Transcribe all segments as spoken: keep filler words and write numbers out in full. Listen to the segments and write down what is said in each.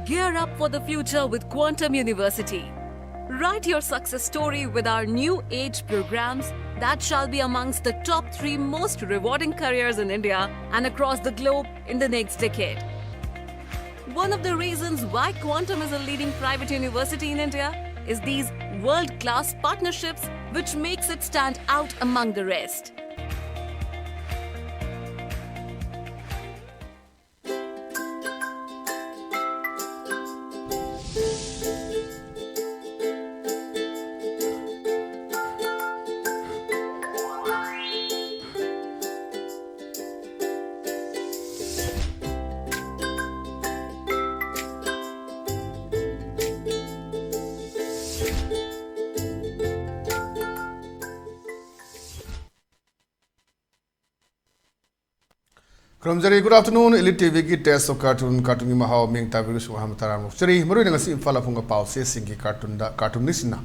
Gear up for the future with Quantum University. Write your success story with our new age programs that shall be amongst the top three most rewarding careers in India and across the globe in the next decade. One of the reasons why Quantum is a leading private university in India is these world class partnerships, which makes it stand out among the rest. ꯈꯨꯔꯨꯝꯖꯔꯤ꯫ Good afternoon, Elite T ꯚꯤꯒꯤ Taste of Cartoon, ꯀꯥꯔꯇꯨꯟꯒꯤ ꯃꯍꯥꯎ ꯃꯤꯡ ꯇꯥꯕꯤꯔꯁꯨ ꯑꯍꯥꯟꯕ ꯇꯔꯥꯝꯅ ꯑꯣꯛꯆꯔꯤ꯫ ꯃꯔꯨꯑꯣꯏꯅ ꯉꯁꯤ ꯏꯝꯐꯥꯜ ꯑꯐꯨꯡꯕ ꯄꯥꯎꯆꯦꯁꯤꯡꯒꯤ ꯀꯥꯔꯇꯨꯟꯗ ꯀꯥꯔꯇꯨꯟꯅꯤꯁꯤꯡꯅ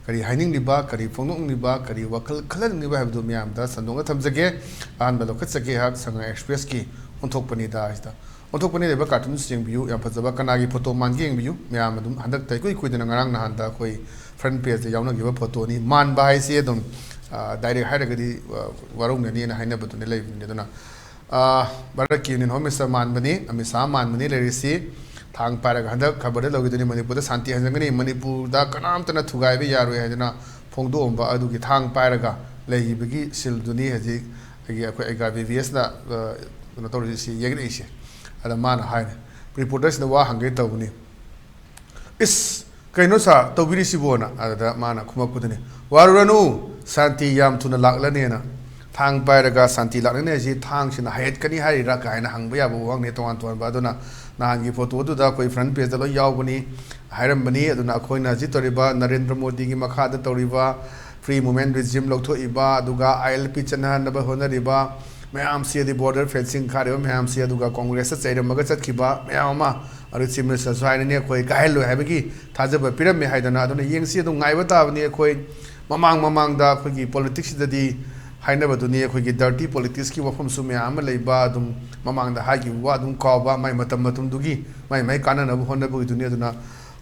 ꯀꯔꯤ ꯍꯥꯏꯅꯤꯡꯂꯤꯕ, ꯀꯔꯤ ꯐꯣꯡꯗꯣꯛꯅꯤꯡꯂꯤꯕ, ꯀꯔꯤ ꯋꯥꯈꯜ ꯈꯜꯍꯟꯅꯤꯡꯂꯤꯕ ꯍꯥꯏꯕꯗꯨ ꯃꯤꯌꯥꯝꯗ ꯁꯟꯗꯣꯛꯅ ꯊꯝꯖꯒꯦ꯫ ꯑꯍꯥꯟꯕ ꯂꯧꯈꯠꯆꯒꯦ ꯑꯩꯍꯥꯛ ꯁꯉꯥꯏ ꯑꯦꯛꯁꯄ꯭ꯔꯦꯁꯀꯤ ꯑꯣꯟꯊꯣꯛꯄꯅꯤꯗ ꯍꯥꯏꯁꯤꯗ꯫ ꯑꯣꯟꯊꯣꯛꯄꯅꯤ ꯂꯩꯕ ꯀꯥꯔꯇꯨꯟꯁꯤ ꯌꯦꯡꯕꯤꯌꯨ꯫ ꯌꯥꯝ ꯐꯖꯕ ꯀꯅꯥꯒꯤ ꯐꯣꯇꯣ ꯃꯥꯟꯒꯦ ꯌꯦꯡꯕꯤꯌꯨ꯫ ꯃꯌꯥꯝ ꯑꯗꯨꯝ ꯍꯟꯗꯛꯇ ꯏꯀꯨꯏ ꯀꯨꯏꯗꯅ ꯉꯔꯥꯡ ꯅꯍꯥꯟꯗ ꯑꯩꯈꯣꯏ ꯐ꯭ꯔꯟ ꯄꯦꯖꯇ ꯌꯥꯎꯅꯈꯤꯕ ꯐꯣꯇꯣꯅꯤ꯫ ꯃꯥꯟꯕ ꯍꯥꯏꯁꯤ ꯑꯗꯨꯝ, ꯑ, ꯗꯥꯏꯔꯦꯛ ꯍꯥꯏꯔꯒꯗꯤ, ꯑ, ꯋꯥꯔꯧꯅꯅꯤꯅ ꯍꯥꯏꯅꯕꯗꯨꯅꯤ ꯂꯩꯕꯅꯤ꯫ ꯑꯗꯨꯅ, ꯑ, ꯚꯥꯔꯠꯀꯤ ꯌꯨꯅꯤꯌꯟ ꯍꯣꯝ ꯃꯤꯅꯤꯁꯇꯔ ꯃꯥꯟꯕꯅꯤ, ꯑꯃꯤꯠ ꯁꯥꯍ ꯃꯥꯟꯕꯅꯤ ꯂꯩꯔꯤꯁꯤ꯫ ꯊꯥꯡ ꯄꯥꯏꯔꯒ ꯍꯟꯗꯛ ꯈꯕꯔꯗ ꯂꯧꯈꯤꯗꯨꯅꯤ, ꯃꯅꯤꯄꯨꯔꯗ ꯁꯥꯟꯇꯤ ꯍꯟꯖꯤꯟꯒꯅꯤ, ꯃꯅꯤꯄꯨꯔꯗ ꯀꯅꯥꯝꯇꯅ ꯊꯨꯒꯥꯏꯕ ꯌꯥꯔꯣꯏ ꯍꯥꯏꯗꯅ ꯐꯣꯡꯗꯣꯛꯑꯝꯕ ꯑꯗꯨꯒꯤ ꯊꯥꯡ ꯄꯥꯏꯔꯒ ꯂꯩꯈꯤꯕꯒꯤ ꯁꯤꯜꯗꯨꯅꯤ ꯍꯧꯖꯤꯛ ꯑꯩꯒꯤ, ꯑꯩꯈꯣꯏ ꯑꯦꯒꯥ ꯕꯤ ꯚꯤ ꯑꯦꯁꯅ, ꯑ, ꯀꯩꯅꯣ ꯇꯧꯔꯤꯁꯤ, ꯌꯦꯛꯂꯛꯏꯁꯦ꯫ ꯑꯗ ꯃꯥꯅ ꯍꯥꯏꯅꯤ, ꯔꯤꯄꯣꯔꯇꯔꯁꯤꯅ ꯋꯥ ꯍꯪꯒꯦ ꯇꯧꯕꯅꯤ, "ꯏꯁ, ꯀꯩꯅꯣ ꯁꯥꯔ ꯇꯧꯕꯤꯔꯤꯁꯤꯕꯣꯅ?" ꯑꯗꯨꯗ ꯃꯥꯅ ꯈꯨꯝꯃꯛꯄꯗꯨꯅꯤ, "ꯋꯥꯔꯨꯔꯅꯨ, ꯁꯥꯟꯇꯤ ꯌꯥꯝ ꯊꯨꯅ ꯂꯥꯛꯂꯅꯦꯅ꯫ ꯊꯥꯡ ꯄꯥꯏꯔꯒ ꯁꯥꯟꯇꯤ ꯂꯥꯛꯂꯅꯤ ꯍꯥꯏꯁꯤ ꯊꯥꯡꯁꯤꯅ ꯍꯥꯏꯒꯠꯀꯅꯤ ꯍꯥꯏꯔꯤꯔꯥ?" ꯀꯥꯏꯅ ꯍꯪꯕ ꯌꯥꯕ ꯋꯥꯍꯪꯅꯤ ꯇꯣꯉꯥꯟ ꯇꯣꯉꯥꯟꯕ꯫ ꯑꯗꯨꯅ ꯅꯍꯥꯟꯒꯤ ꯐꯣꯇꯣꯗꯨꯗ ꯑꯩꯈꯣꯏ ꯐ꯭ꯔꯟ ꯄꯦꯖꯇ ꯂꯣꯏ ꯌꯥꯎꯕꯅꯤ ꯍꯥꯏꯔꯝꯕꯅꯤ꯫ ꯑꯗꯨꯅ ꯑꯩꯈꯣꯏꯅ ꯍꯧꯖꯤꯛ ꯇꯧꯔꯤꯕ ꯅꯔꯦꯟꯗ꯭ꯔ ꯃꯣꯗꯤꯒꯤ ꯃꯈꯥꯗ ꯇꯧꯔꯤꯕ ꯐ꯭ꯔꯤ ꯃꯨꯚꯃꯦꯟ ꯔꯤꯖꯤꯝ ꯂꯧꯊꯣꯛꯏꯕ, ꯑꯗꯨꯒ ꯑꯥꯏ ꯑꯦꯜ ꯄꯤ ꯆꯠꯅꯍꯟꯅꯕ ꯍꯣꯠꯅꯔꯤꯕ ꯃꯌꯥꯝꯁꯤ, ꯑꯗꯩ ꯕꯣꯔꯗꯔ ꯐꯦꯟꯁꯤꯡ ꯈꯥꯔꯤꯕ ꯃꯌꯥꯝꯁꯤ, ꯑꯗꯨꯒ ꯀꯣꯡꯒ꯭ꯔꯦꯁꯇ ꯆꯩꯔꯝꯃꯒ ꯆꯠꯈꯤꯕ ꯃꯌꯥꯝ ꯑꯃ, ꯑꯗꯨ ꯆꯤꯐ ꯃꯤꯅꯤꯁꯇꯔꯁꯨ ꯍꯥꯏꯔꯤꯅꯤ, ꯑꯩꯈꯣꯏ ꯀꯥꯏꯍꯜꯂꯣꯏ ꯍꯥꯏꯕꯒꯤ ꯊꯥꯖꯕ ꯄꯤꯔꯝꯃꯤ ꯍꯥꯏꯗꯅ꯫ ꯑꯗꯨꯅ ꯌꯦꯡꯁꯤ, ꯑꯗꯨꯝ ꯉꯥꯏꯕ ꯇꯥꯕꯅꯤ꯫ ꯑꯩꯈꯣꯏ ꯃꯃꯥꯡ ꯃꯃꯥꯡꯗ ꯑꯩꯈꯣꯏꯒꯤ ꯄꯣꯂꯤꯇꯤꯛꯁꯁꯤꯗꯗꯤ ꯍꯥꯏꯅꯕꯗꯨꯅꯤ꯫ ꯑꯩꯈꯣꯏꯒꯤ ꯗꯔꯇꯤ ꯄꯣꯂꯤꯇꯤꯛꯁꯀꯤ ꯋꯥꯐꯝꯁꯨ ꯃꯌꯥꯝ ꯑꯃ ꯂꯩꯕ, ꯑꯗꯨꯝ ꯃꯃꯥꯡꯗ ꯍꯥꯏꯈꯤꯕ ꯋꯥ ꯑꯗꯨꯝ ꯀꯥꯎꯕ, ꯃꯥꯏ ꯃꯇꯝ ꯃꯇꯝꯗꯨꯒꯤ ꯃꯥꯏ ꯃꯥꯏ ꯀꯥꯟꯅꯅꯕ ꯍꯣꯠꯅꯕꯒꯤꯗꯨꯅꯤ꯫ ꯑꯗꯨꯅ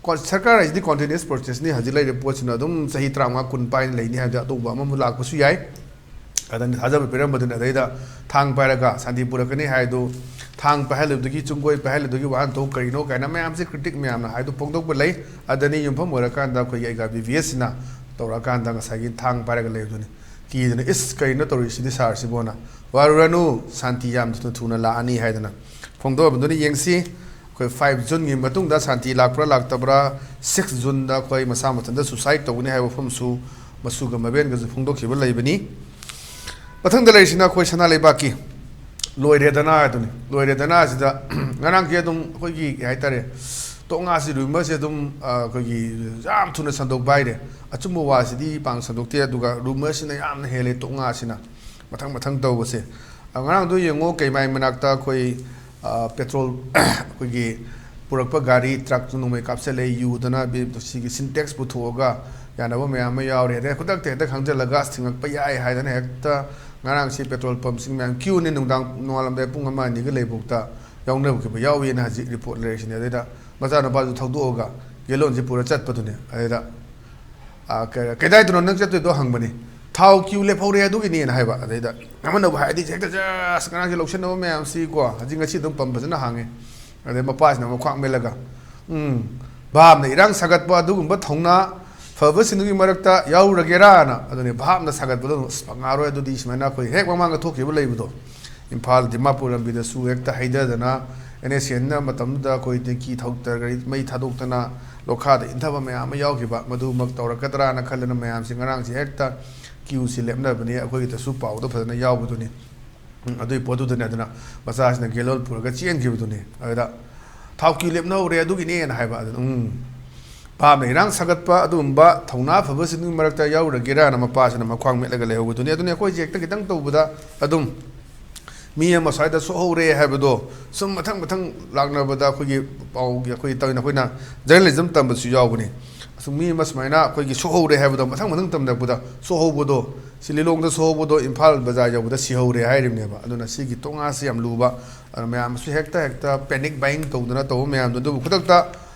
ꯀꯣ- ꯁꯔꯀꯥꯔ ꯍꯥꯏꯁꯤꯗꯤ ꯀꯣꯟꯇꯤꯅ꯭ꯌꯨꯁ ꯄ꯭ꯔꯣꯁꯦꯁꯅꯤ꯫ ꯍꯧꯖꯤꯛ ꯂꯩꯔꯤꯕ ꯄꯣꯠꯁꯤꯅ ꯑꯗꯨꯝ ꯆꯍꯤ ꯇꯔꯥꯃꯉꯥ ꯀꯨꯟ ꯄꯥꯏꯅ ꯂꯩꯅꯤ ꯍꯥꯏꯕꯗꯤ ꯑꯇꯧꯕ ꯑꯃꯃꯨꯛ ꯂꯥꯛꯄꯁꯨ ꯌꯥꯏ꯫ ꯑꯗꯨꯅ ꯊꯥꯖꯕ ꯄꯤꯔꯝꯕꯗꯨꯅ ꯑꯗꯩꯗ ꯊꯥꯡ ꯄꯥꯏꯔꯒ ꯁꯥꯟꯇꯤ ꯄꯨꯔꯛꯀꯅꯤ ꯍꯥꯏꯗꯨ, ꯊꯥꯡ ꯄꯥꯏꯍꯜꯂꯤꯕꯗꯨꯒꯤ, ꯆꯨꯡꯒꯣꯏ ꯄꯥꯏꯍꯜꯂꯤꯕꯗꯨꯒꯤ ꯋꯥꯍꯟꯊꯣꯛ ꯀꯔꯤꯅꯣ ꯀꯥꯏꯅ ꯃꯌꯥꯝꯁꯦ ꯀ꯭ꯔꯤꯇꯤꯛ ꯃꯌꯥꯝꯅ ꯍꯥꯏꯗꯨ ꯐꯣꯡꯗꯣꯛꯄ ꯂꯩ꯫ ꯑꯗꯅꯤ ꯌꯨꯝꯐꯝ ꯑꯣꯏꯔꯀꯥꯟꯗ ꯑꯩꯈꯣꯏꯒꯤ ꯑꯩꯒꯥ ꯕꯤ ꯚꯤ ꯑꯦꯁꯁꯤꯅ ꯇꯧꯔꯛꯑꯀꯥꯟꯗ ꯉꯁꯥꯏꯒꯤ ꯊꯥꯡ ꯄꯥꯏꯔꯒ ꯂꯩꯕꯗꯨꯅꯤ꯫ ꯀꯤꯗꯅ, "ꯏꯁ, ꯀꯔꯤꯅꯣ ꯇꯧꯔꯤꯁꯤꯗꯤ ꯁꯥꯔꯁꯤꯕꯣꯅ?" "ꯋꯥꯔꯨꯔꯅꯨ, ꯁꯥꯟꯇꯤ ꯌꯥꯝ ꯊꯨꯅ ꯊꯨꯅ ꯂꯥꯛꯑꯅꯤ" ꯍꯥꯏꯗꯅ ꯐꯣꯡꯗꯣꯛꯑꯕꯗꯨꯅ ꯌꯦꯡꯁꯤ꯫ ꯑꯩꯈꯣꯏ ꯐꯥꯏꯚ ꯖꯨꯟꯒꯤ ꯃꯇꯨꯡꯗ ꯁꯥꯟꯇꯤ ꯂꯥꯛꯄ꯭ꯔꯥ ꯂꯥꯛꯇꯕ꯭ꯔꯥ, ꯁꯤꯛꯁ ꯖꯨꯟꯗ ꯑꯩꯈꯣꯏ ꯃꯁꯥ ꯃꯊꯟꯇ ꯁꯨꯁꯥꯏꯠ ꯇꯧꯒꯅꯤ ꯍꯥꯏꯕ ꯋꯥꯐꯝꯁꯨ ꯃꯁꯨꯒ ꯃꯕꯦꯟꯒꯁꯨ ꯐꯣꯡꯗꯣꯛꯈꯤꯕ ꯂꯩꯕꯅꯤ꯫ ꯃꯊꯪꯗ ꯂꯩꯔꯤꯁꯤꯅ ꯑꯩꯈꯣꯏ ꯁꯅꯥ ꯂꯩꯕꯥꯛꯀꯤ ꯂꯣꯏꯔꯦꯗꯅ ꯍꯥꯏꯗꯨꯅꯤ꯫ ꯂꯣꯏꯔꯦꯗꯅ ꯑꯁꯤꯗ ꯉꯔꯥꯡꯁꯦ ꯑꯗꯨꯝ ꯑꯩꯈꯣꯏꯒꯤ ꯀꯩ ꯍꯥꯏꯇꯥꯔꯦ, ꯇꯣꯛꯉꯥꯁꯤ ꯔꯨꯃꯔꯁꯦ ꯑꯗꯨꯝ, ꯑ, ꯑꯩꯈꯣꯏꯒꯤ ꯌꯥꯝ ꯊꯨꯅ ꯁꯟꯗꯣꯛꯄ ꯍꯥꯏꯔꯦ꯫ ꯑꯆꯨꯝꯕ ꯋꯥꯁꯤꯗꯤ ꯄꯥꯡ ꯁꯟꯗꯣꯛꯇꯦ, ꯑꯗꯨꯒ ꯔꯨꯃꯔꯁꯤꯅ ꯌꯥꯝꯅ ꯍꯦꯜꯂꯦ ꯇꯣꯛꯉꯥꯁꯤꯅ꯫ ꯃꯊꯪ ꯃꯊꯪ ꯇꯧꯕꯁꯦ꯫ ꯑ, ꯉꯔꯥꯡꯗꯣ ꯌꯦꯡꯉꯣ, ꯀꯩꯃꯥꯏ ꯃꯅꯥꯛꯇ ꯑꯩꯈꯣꯏ, ꯑ, ꯄꯦꯇ꯭ꯔꯣꯜ ꯑꯩꯈꯣꯏꯒꯤ ꯄꯨꯔꯛꯄ ꯒꯥꯔꯤ ꯇ꯭ꯔꯛꯇꯨ ꯅꯣꯡꯃꯩ ꯀꯥꯞꯁꯤꯜꯂꯦ, ꯌꯨꯗꯅ ꯕꯤ-, ꯁꯤꯒꯤ ꯁꯤꯟꯇꯦꯛꯁ ꯄꯨꯊꯣꯛꯑꯒ ꯌꯥꯅꯕ ꯃꯌꯥꯝ ꯑꯃ ꯌꯥꯎꯔꯦ꯫ ꯑꯗꯩ ꯈꯨꯗꯛꯇ ꯍꯦꯛꯇ ꯈꯪꯖꯤꯜꯂꯒ ꯑꯁ ꯊꯤꯡꯉꯛꯄ ꯌꯥꯏ ꯍꯥꯏꯗꯅ ꯍꯦꯛꯇ ꯉꯔꯥꯡꯁꯤ ꯄꯦꯇ꯭ꯔꯣꯜ ꯄꯝꯁꯤꯡ ꯃꯌꯥꯝ ꯀ꯭ꯌꯨꯅꯤ, ꯅꯨꯡꯗꯥꯡ ꯅꯣꯡꯉꯥꯜꯂꯝꯗꯥꯏ ꯄꯨꯡ ꯑꯃ ꯑꯅꯤꯒ ꯂꯩꯕꯧꯇ ꯌꯥꯎꯅꯈꯤꯕ ꯌꯥꯎꯏꯅ ꯍꯧꯖꯤꯛ ꯔꯤꯄꯣꯔꯠ ꯂꯩꯔꯤꯁꯤꯅꯦ꯫ ꯑꯗꯩꯗ ꯃꯆꯥꯅꯨꯄꯥꯁꯨ ꯊꯧꯗꯣꯛꯑꯒ ꯒꯦꯂꯣꯟꯁꯤ ꯄꯨꯔ ꯆꯠꯄꯗꯨꯅꯦ꯫ ꯑꯗꯩꯗ "ꯑ, ꯀ-, ꯀꯗꯥꯏꯗꯅꯣ ꯅꯪ ꯆꯠꯇꯣꯏꯗꯣ?" ꯍꯪꯕꯅꯤ꯫ "ꯊꯥꯎ ꯀ꯭ꯌꯨ ꯂꯦꯞꯍꯧꯔꯦ ꯑꯗꯨꯒꯤꯅꯦꯅ" ꯍꯥꯏꯕ꯫ ꯑꯗꯩꯗ ꯑꯃꯅꯕꯨ ꯍꯥꯏꯔꯗꯤ ꯍꯦꯛꯇ ꯖꯁ ꯉꯔꯥꯡꯒꯤ ꯂꯧꯁꯤꯟꯅꯕ ꯃꯌꯥꯝꯁꯤ ꯀꯣ, ꯍꯧꯖꯤꯛ ꯉꯁꯤ ꯑꯗꯨꯝ ꯄꯝ ꯐꯖꯅ ꯍꯥꯡꯉꯦ꯫ ꯑꯗꯩ ꯃꯄꯥꯁꯤꯅ ꯑꯃꯨꯛ ꯈ꯭ꯋꯥꯡ ꯃꯦꯜꯂꯒ, "ꯎꯝ, ꯚꯥꯞꯅ ꯏꯔꯥꯡ ꯁꯥꯒꯠꯄ ꯑꯗꯨꯒꯨꯝꯕ ꯊꯧꯅꯥ ꯐꯕꯁꯤꯡꯗꯨꯒꯤ ꯃꯔꯛꯇ ꯌꯥꯎꯔꯨꯔꯒꯦꯔꯥꯅ", ꯑꯗꯨꯅꯤ ꯚꯥꯞꯅ ꯁꯥꯒꯠꯄꯗꯣ ꯑꯗꯨꯝ ꯑꯁ ꯐꯪꯉꯔꯣꯏ꯫ ꯑꯗꯨꯗꯤ ꯁꯨꯃꯥꯏꯅ ꯑꯩꯈꯣꯏ ꯍꯦꯛ ꯃꯃꯥꯡꯗ ꯊꯣꯛꯈꯤꯕ ꯂꯩꯕꯗꯣ, ꯏꯝꯐꯥꯜ ꯗꯤꯃꯥꯄꯨꯔ ꯂꯝꯕꯤꯗꯁꯨ ꯍꯦꯛꯇ ꯍꯩꯊꯗꯅ ꯑꯦꯟ ꯑꯦꯁ ꯑꯦꯟꯅ ꯃꯇꯝꯗꯨꯗ ꯑꯩꯈꯣꯏ ꯇꯦꯡꯀꯤ ꯊꯧ-, ꯒꯥꯔꯤ ꯃꯩ ꯊꯥꯗꯣꯛꯇꯅ ꯂꯣꯈꯥꯗ ꯏꯟꯊꯕ ꯃꯌꯥꯝ ꯑꯃ ꯌꯥꯎꯈꯤꯕ꯫ ꯃꯗꯨꯃꯛ ꯇꯧꯔꯛꯀꯗ꯭ꯔꯥꯅ ꯈꯜꯂꯅ ꯃꯌꯥꯝꯁꯤ ꯉꯔꯥꯡꯁꯤ ꯍꯦꯛꯇ ꯀ꯭ꯌꯨꯁꯤ ꯂꯦꯞꯅꯕꯅꯤ꯫ ꯑꯩꯈꯣꯏꯒꯤꯗꯁꯨ ꯄꯥꯎꯗ ꯐꯖꯅ ꯌꯥꯎꯕꯗꯨꯅꯤ꯫ ꯎꯝ, ꯑꯗꯨꯒꯤ ꯄꯣꯠꯇꯨꯗꯅꯦ꯫ ꯑꯗꯨꯅ ꯃꯆꯥꯁꯤꯅ ꯒꯦꯂꯣꯟ ꯄꯨꯔꯒ ꯆꯦꯟꯈꯤꯕꯗꯨꯅꯤ꯫ ꯑꯗꯨꯗ "ꯊꯥꯎ ꯀ꯭ꯌꯨ ꯂꯦꯞꯅꯍꯧꯔꯦ ꯑꯗꯨꯒꯤꯅꯦꯅ" ꯍꯥꯏꯕ꯫ ꯑꯗꯨꯅ, ꯎꯝ, ꯚꯥꯞꯅ ꯏꯔꯥꯡ ꯁꯥꯒꯠꯄ ꯑꯗꯨꯒꯨꯝꯕ ꯊꯧꯅꯥ ꯐꯕꯁꯤꯡꯒꯤ ꯃꯔꯛꯇ ꯌꯥꯎꯔꯨꯔꯒꯦꯔꯥꯅ ꯃꯄꯥꯁꯤꯅ ꯃꯈ꯭ꯋꯥꯡ ꯃꯦꯠꯂꯒ ꯂꯩꯍꯧꯕꯗꯨꯅꯤ꯫ ꯑꯗꯨꯅꯤ ꯑꯩꯈꯣꯏꯁꯦ ꯍꯦꯛꯇ ꯈꯤꯇꯪ ꯇꯧꯕꯗ ꯑꯗꯨꯝ ꯃꯤ ꯑꯃ ꯁ꯭ꯋꯥꯏꯗ ꯁꯣꯛꯍꯧꯔꯦ ꯍꯥꯏꯕꯗꯣ ꯁꯨꯝ ꯃꯊꯪ ꯃꯊꯪ ꯂꯥꯛꯅꯕꯗ ꯑꯩꯈꯣꯏꯒꯤ ꯄꯥꯎꯒꯤ ꯑꯩꯈꯣꯏꯒꯤ ꯇꯧꯔꯤꯅ ꯑꯩꯈꯣꯏꯅ ꯖꯔꯅꯦꯂꯤꯖꯝ ꯇꯝꯕꯁꯨ ꯌꯥꯎꯕꯅꯤ꯫ ꯁꯨꯝ ꯃꯤ ꯑꯃ ꯁꯨꯃꯥꯏꯅ ꯑꯩꯈꯣꯏꯒꯤ ꯁꯣꯛꯍꯧꯔꯦ ꯍꯥꯏꯕꯗꯣ, ꯃꯊꯪ ꯃꯊꯪ ꯇꯝꯅꯔꯛꯄꯗ ꯁꯣꯛꯍꯧꯕꯗꯣ, ꯁꯤ ꯂꯤꯂꯣꯡꯗ ꯁꯣꯛꯍꯧꯕꯗꯣ ꯏꯝꯐꯥꯜ ꯕꯖꯥꯔ ꯌꯧꯕꯗ ꯁꯤꯍꯧꯔꯦ ꯍꯥꯏꯔꯤꯕꯅꯦꯕ꯫ ꯑꯗꯨꯅ ꯁꯤꯒꯤ ꯇꯣꯉꯥꯁꯤ ꯌꯥꯝ ꯂꯨꯕ꯫ ꯑꯗꯨꯅ ꯃꯌꯥꯝꯁꯨ ꯍꯦꯛꯇ ꯍꯦꯛꯇ panic buying ꯇꯧꯗꯅ ꯇꯧꯕ ꯃꯌꯥꯝꯗꯣ, ꯑꯗꯨꯕꯨ ꯈꯨꯗꯛꯇ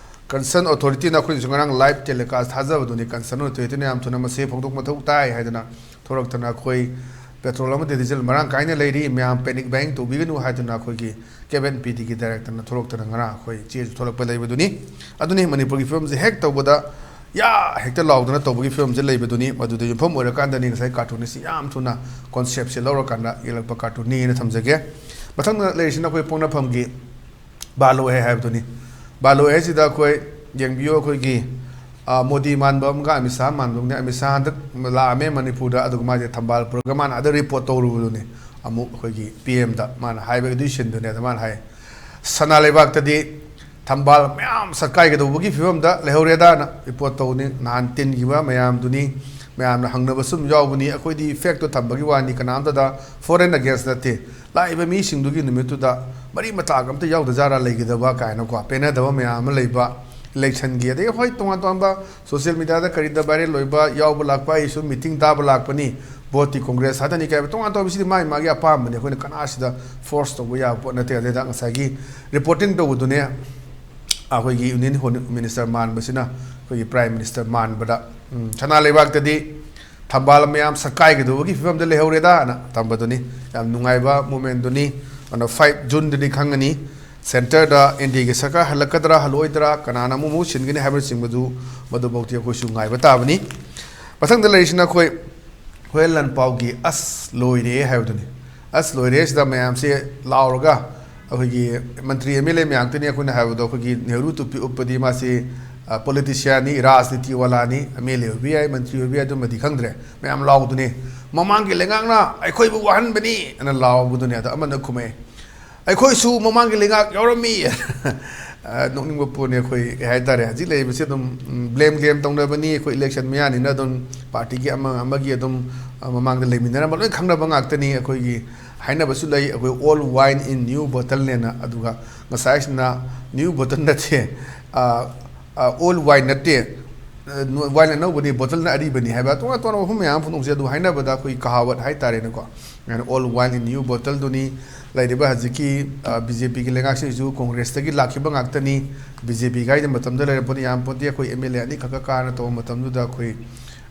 concern authorityꯅ ꯑꯩꯈꯣꯏꯅꯁꯨ ꯉꯔꯥꯡ live telecast ꯊꯥꯖꯕꯗꯨꯅꯤ, concern authorityꯅ ꯌꯥꯝ ꯊꯨꯅ ꯃꯁꯤ ꯐꯣꯡꯗꯣꯛ ꯃꯊꯧ ꯇꯥꯏ ꯍꯥꯏꯗꯅ ꯊꯣꯛꯂꯛꯇꯅ, ꯑꯩꯈꯣꯏ petrol ꯑꯃꯗꯤ diesel ꯃꯔꯥꯡ ꯀꯥꯏꯅ ꯂꯩꯔꯤ, ꯃꯌꯥꯝ panic buying ꯇꯧꯕꯤꯒꯅꯨ ꯍꯥꯏꯗꯨꯅ ꯑꯩꯈꯣꯏꯒꯤ K N P Dꯒꯤ directorꯅ ꯊꯣꯛꯂꯛꯇꯅ ꯉꯔꯥꯡ ꯑꯩꯈꯣꯏ ꯆꯦꯁꯨ ꯊꯣꯛꯂꯛꯄ ꯂꯩꯕꯗꯨꯅꯤ꯫ ꯑꯗꯨꯅꯤ ꯃꯅꯤꯄꯨꯔꯒꯤ ꯐꯤꯕꯝꯁꯦ ꯍꯦꯛ ꯇꯧꯕꯗ ꯌꯥ ꯍꯦꯛꯇ ꯂꯥꯎꯗꯅ ꯇꯧꯕꯒꯤ ꯐꯤꯕꯝꯁꯦ ꯂꯩꯕꯗꯨꯅꯤ꯫ ꯃꯗꯨꯗ ꯌꯨꯝꯐꯝ ꯑꯣꯏꯔꯀꯥꯟꯗꯅꯤ ꯉꯁꯥꯏ cartoonꯅꯤꯁꯤ ꯌꯥꯝ ꯊꯨꯅ conceptꯁꯦ ꯂꯧꯔꯀꯥꯟꯗ ꯌꯦꯛꯂꯛꯄ cartoonꯅꯤꯅ ꯊꯝꯖꯒꯦ꯫ ꯃꯊꯪꯗ ꯂꯩꯔꯤꯁꯤꯅ ꯑꯩꯈꯣꯏ ꯄꯣꯛꯅꯐꯝꯒꯤ ꯕꯥꯂꯣ ꯍꯦ ꯍꯥꯏꯕꯗꯨꯅꯤ꯫ ꯕꯥꯂꯣ ꯍꯦꯁꯤꯗ ꯑꯩꯈꯣꯏ ꯌꯦꯡꯕꯤꯌꯨ, ꯑꯩꯈꯣꯏꯒꯤ, ꯑ, ꯃꯣꯗꯤ ꯃꯥꯟꯕ ꯑꯃꯒ ꯑꯃꯤꯠ ꯁꯥꯍ ꯃꯥꯟꯕ ꯑꯃꯒ꯫ ꯑꯃꯤꯠ ꯁꯥꯍ ꯍꯟꯗꯛ ꯂꯥꯛꯑꯝꯃꯦ ꯃꯅꯤꯄꯨꯔꯗ, ꯑꯗꯨꯒ ꯃꯥꯁꯦ ꯊꯝꯕꯥꯜ ꯄꯨꯔꯒ ꯃꯥꯅ ꯑꯥꯗ report ꯇꯧꯔꯨꯕꯗꯨꯅꯤ꯫ ꯑꯃꯨꯛ ꯑꯩꯈꯣꯏꯒꯤ P Mꯗ ꯃꯥꯅ ꯍꯥꯏꯕ ꯑꯗꯨꯒꯤ ꯁꯤꯟꯗꯨꯅꯤ꯫ ꯑꯗ ꯃꯥꯅ ꯍꯥꯏ, "ꯁꯅꯥ ꯂꯩꯕꯥꯛꯇꯗꯤ ꯊꯝꯕꯥꯜ ꯃꯌꯥꯝ ꯁꯛꯀꯥꯏꯒꯗꯧꯕꯒꯤ ꯐꯤꯕꯝꯗ ꯂꯩꯍꯧꯔꯦꯗꯥꯅ report ꯇꯧꯅꯤ꯫ ꯅꯍꯥꯟ ꯇꯤꯟꯈꯤꯕ ꯃꯌꯥꯝꯗꯨꯅꯤ, ꯃꯌꯥꯝꯅ ꯍꯪꯅꯕ ꯁꯨꯝ ꯌꯥꯎꯕꯅꯤ꯫ ꯑꯩꯈꯣꯏꯗꯤ factꯇꯣ ꯊꯝꯕꯒꯤ ꯋꯥꯅꯤ, ꯀꯅꯥꯝꯇꯗ foreign against ꯅꯠꯇꯦ꯫ ꯂꯥꯛꯏꯕ ꯃꯤꯁꯤꯡꯗꯨꯒꯤ ꯅꯨꯃꯤꯠꯇꯨꯗ ꯃꯔꯤ ꯃꯇꯥꯒ ꯑꯝꯇ ꯌꯥꯎꯗꯖꯥꯔꯥ ꯂꯩꯒꯗꯕ?" ꯀꯥꯏꯅꯀꯣ, ꯄꯦꯟꯅꯗꯕ ꯃꯌꯥꯝ ꯑꯃ ꯂꯩꯕ꯫ Electionꯒꯤ, ꯑꯗꯒꯤ ꯍꯣꯏ, ꯇꯣꯉꯥꯟ ꯇꯣꯉꯥꯟꯕ social mediaꯗ ꯀꯔꯤꯗ viral ꯑꯣꯏꯕ ꯌꯥꯎꯕ ꯂꯥꯛꯄ, ꯑꯩ ꯁꯨꯝ meeting ꯇꯥꯕ ꯂꯥꯛꯄꯅꯤ, voteꯇꯤ Congress ꯍꯥꯏꯗꯅꯤ ꯀꯥꯏꯕ, ꯇꯣꯉꯥꯟ ꯇꯣꯉꯥꯟꯕꯁꯤꯗꯤ ꯃꯥꯒꯤ ꯃꯥꯒꯤ ꯑꯄꯥꯝꯕꯅꯤ, ꯑꯩꯈꯣꯏꯅ ꯀꯅꯥꯁꯤꯗ force ꯇꯧꯕ ꯌꯥꯕ ꯄꯣꯠ ꯅꯠꯇꯦ꯫ ꯑꯗꯩꯗ ꯉꯁꯥꯏꯒꯤ reporting ꯇꯧꯕꯗꯨꯅꯦ, ꯑꯩꯈꯣꯏꯒꯤ Union Home Minister ꯃꯥꯟꯕꯁꯤꯅ ꯑꯩꯈꯣꯏꯒꯤ Prime Minister ꯃꯥꯟꯕꯗ, ꯎꯝ, "ꯁꯅꯥ ꯂꯩꯕꯥꯛꯇꯗꯤ ꯊꯝꯕꯥꯜ ꯃꯌꯥꯝ ꯁꯛꯀꯥꯏꯒꯗꯧꯕꯒꯤ ꯐꯤꯕꯝꯗ ꯂꯩꯍꯧꯔꯦꯗꯥꯅ" ꯇꯝꯕꯗꯨꯅꯤ꯫ ꯌꯥꯝ ꯅꯨꯡꯉꯥꯏꯕ momentꯗꯨꯅꯤ꯫ ꯑꯗꯨꯅ five Juneꯗꯗꯤ ꯈꯪꯒꯅꯤ꯫ Centreꯗ N D Aꯒꯤ ꯁꯔꯀꯥꯔ ꯍꯜꯂꯛꯀꯗ꯭ꯔꯥ, ꯍꯜꯂꯛꯑꯣꯏꯗ꯭ꯔꯥ, ꯀꯅꯥꯅ ꯑꯃꯨꯛ ꯃꯍꯨꯠ ꯁꯤꯟꯒꯅꯤ ꯍꯥꯏꯕꯅꯆꯤꯡꯕꯗꯨ, ꯃꯗꯨꯐꯥꯎꯗꯤ ꯑꯩꯈꯣꯏꯁꯨ ꯉꯥꯏꯕ ꯇꯥꯕꯅꯤ꯫ ꯃꯊꯪꯗ ꯂꯩꯔꯤꯁꯤꯅ ꯑꯩꯈꯣꯏ ꯍꯨꯌꯦꯟ ꯂꯥꯟꯄꯥꯎꯒꯤ "ꯑꯁ ꯂꯣꯏꯔꯦ" ꯍꯥꯏꯕꯗꯨꯅꯤ꯫ "ꯑꯁ ꯂꯣꯏꯔꯦ" ꯁꯤꯗ ꯃꯌꯥꯝꯁꯦ ꯂꯥꯎꯔꯒ, ꯑꯩꯈꯣꯏꯒꯤ ꯃꯟꯇ꯭ꯔꯤ M L A ꯃꯌꯥꯝꯇꯅꯤ ꯑꯩꯈꯣꯏꯅ ꯍꯥꯏꯕꯗꯣ, ꯑꯩꯈꯣꯏꯒꯤ ꯅꯦꯍꯔꯨ ꯇꯨꯄꯤ ꯎꯞꯄꯗꯤ ꯃꯥꯁꯤ, ꯑ, politicianꯅꯤ, ꯔꯥꯖꯅꯤꯇꯤ ꯋꯥꯂꯥꯅꯤ, M L A ꯑꯣꯏꯕ ꯌꯥꯏ, ꯃꯟꯇ꯭ꯔꯤ ꯑꯣꯏꯕ ꯌꯥꯏ, ꯑꯗꯨꯃꯗꯤ ꯈꯪꯗ꯭ꯔꯦ꯫ ꯃꯌꯥꯝ ꯂꯥꯎꯕꯗꯨꯅꯤ, "ꯃꯃꯥꯡꯒꯤ ꯂꯩꯉꯥꯛꯅ ꯑꯩꯈꯣꯏꯕꯨ ꯋꯥꯍꯟꯕꯅꯤ" ꯑꯅ ꯂꯥꯎꯕꯗꯨꯅꯤ꯫ ꯑꯗꯣ ꯑꯃꯅ ꯈꯨꯝꯃꯛꯑꯦ, "ꯑꯩꯈꯣꯏꯁꯨ ꯃꯃꯥꯡꯒꯤ ꯂꯩꯉꯥꯛ ꯌꯥꯎꯔꯝꯃꯤ"꯫ ꯑ, ꯅꯣꯛꯅꯤꯡꯕ ꯄꯣꯠꯅꯤ꯫ ꯑꯩꯈꯣꯏ ꯀꯩ ꯍꯥꯏꯇꯥꯔꯦ, ꯍꯧꯖꯤꯛ ꯂꯩꯔꯤꯕꯁꯤ ꯑꯗꯨꯝ, ꯎꯝ, blame game ꯇꯧꯅꯕꯅꯤ꯫ ꯑꯩꯈꯣꯏ election ꯃꯌꯥꯅꯤꯅ ꯑꯗꯨꯝ partyꯒꯤ ꯑꯃ ꯑꯃꯒꯤ ꯑꯗꯨꯝ, ꯑ, ꯃꯃꯥꯡꯗ ꯂꯩꯃꯤꯟꯅꯔꯝꯕ ꯂꯣꯏ ꯈꯪꯅꯕ ꯉꯥꯛꯇꯅꯤ꯫ ꯑꯩꯈꯣꯏꯒꯤ ꯍꯥꯏꯅꯕꯁꯨ ꯂꯩ, ꯑꯩꯈꯣꯏ "Old wine in new bottleꯅꯦꯅ"꯫ ꯑꯗꯨꯒ ꯉꯁꯥꯏꯁꯤꯅ new bottle ꯅꯠꯇꯦ, ꯑ, ꯑ, old wine ꯅꯠꯇꯦ, ꯋꯥꯏꯟ ꯑꯅꯧꯕꯅꯤ, ꯕꯣꯇꯜꯅ ꯑꯔꯤꯕꯅꯤ ꯍꯥꯏꯕ ꯇꯣꯉꯥꯟ ꯇꯣꯉꯥꯟꯕ ꯋꯥꯐꯝ ꯃꯌꯥꯝ ꯑꯃ ꯐꯣꯡꯗꯣꯛꯆꯩ꯫ ꯑꯗꯨ ꯍꯥꯏꯅꯕꯗ ꯑꯩꯈꯣꯏ ꯀꯍꯥꯋꯠ ꯍꯥꯏꯇꯥꯔꯦꯅꯦꯀꯣ, ꯑꯣꯜ ꯋꯥꯏꯟ ꯏꯟ ꯅ꯭ꯌꯨ ꯕꯣꯇꯜꯗꯨꯅꯤ꯫ ꯂꯩꯔꯤꯕ ꯍꯧꯖꯤꯛꯀꯤ ꯕꯤ ꯖꯦ ꯄꯤꯒꯤ ꯂꯩꯉꯥꯛꯁꯤꯁꯨ ꯀꯣꯡꯒ꯭ꯔꯦꯁꯇꯒꯤ ꯂꯥꯛꯈꯤꯕ ꯉꯥꯛꯇꯅꯤ꯫ ꯕꯤ ꯖꯦ ꯄꯤꯒ ꯍꯥꯏꯗꯤ ꯃꯇꯝꯗ ꯂꯩꯔꯛꯄꯅꯤ, ꯌꯥꯝ ꯄꯣꯠꯇꯤ ꯑꯩꯈꯣꯏ ꯑꯦꯝ ꯑꯦꯜ ꯑꯦ ꯑꯅꯤꯈꯛꯀ ꯀꯥꯔꯅ ꯇꯧꯕ ꯃꯇꯝꯗꯨꯗ ꯑꯩꯈꯣꯏ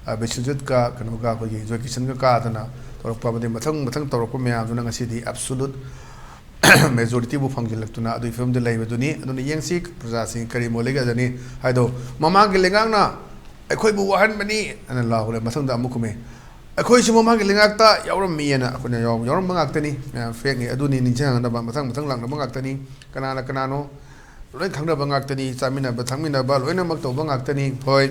ꯑ, ꯕꯤꯁ꯭ꯋꯖꯤꯠꯀ ꯀꯩꯅꯣꯒ ꯑꯩꯈꯣꯏꯒꯤ ꯖꯣꯏꯀꯤꯁꯟꯒ ꯀꯥꯗꯅ ꯇꯧꯔꯛꯄ ꯑꯃꯗꯤ ꯃꯊꯪ ꯃꯊꯪ ꯇꯧꯔꯛꯄ ꯃꯌꯥꯝꯗꯨꯅ ꯉꯁꯤꯗꯤ ꯑꯦꯕꯁꯣꯂꯨꯠ ꯃꯦꯖꯣꯔꯤꯇꯤꯕꯨ ꯐꯪꯖꯤꯜꯂꯛꯇꯨꯅ ꯑꯗꯨꯒꯤ ꯐꯤꯕꯝꯗ ꯂꯩꯕꯗꯨꯅꯤ꯫ ꯑꯗꯨꯅ ꯌꯦꯡꯁꯤ ꯄ꯭ꯔꯖꯥꯁꯤꯡ ꯀꯔꯤ ꯃꯣꯠ ꯂꯩꯒꯗꯅꯤ ꯍꯥꯏꯗꯣ꯫ ꯃꯃꯥꯡꯒꯤ ꯂꯩꯉꯥꯛꯅ ꯑꯩꯈꯣꯏꯕꯨ ꯋꯥꯍꯟꯕꯅꯤ ꯑꯅ ꯂꯥꯎꯔꯦ, ꯃꯊꯪꯗ ꯑꯃꯨꯛ ꯈꯨꯝꯃꯦ, ꯑꯩꯈꯣꯏꯁꯨ ꯃꯃꯥꯡꯒꯤ ꯂꯩꯉꯥꯛꯇ ꯌꯥꯎꯔꯝꯃꯤꯑꯅ꯫ ꯑꯩꯈꯣꯏꯅ ꯌꯥꯎ-, ꯌꯥꯎꯔꯝꯕ ꯉꯥꯛꯇꯅꯤ꯫ ꯃꯌꯥꯝ ꯐꯦꯛꯅꯤ꯫ ꯑꯗꯨꯅꯤ ꯅꯤꯡꯁꯤꯡꯍꯟꯅꯕ ꯃꯊꯪ ꯃꯊꯪ ꯂꯥꯛꯅꯕ ꯉꯥꯛꯇꯅꯤ꯫ ꯀꯅꯥꯅ ꯀꯅꯥꯅꯣ ꯂꯣꯏ ꯈꯪꯅꯕ ꯉꯥꯛꯇꯅꯤ꯫ ꯆꯥꯃꯤꯟꯅꯕ ꯊꯛꯃꯤꯟꯅꯕ ꯂꯣꯏꯅꯃꯛ ꯇꯧꯕ ꯉꯥꯛꯇꯅꯤ꯫ ꯍꯣꯏ,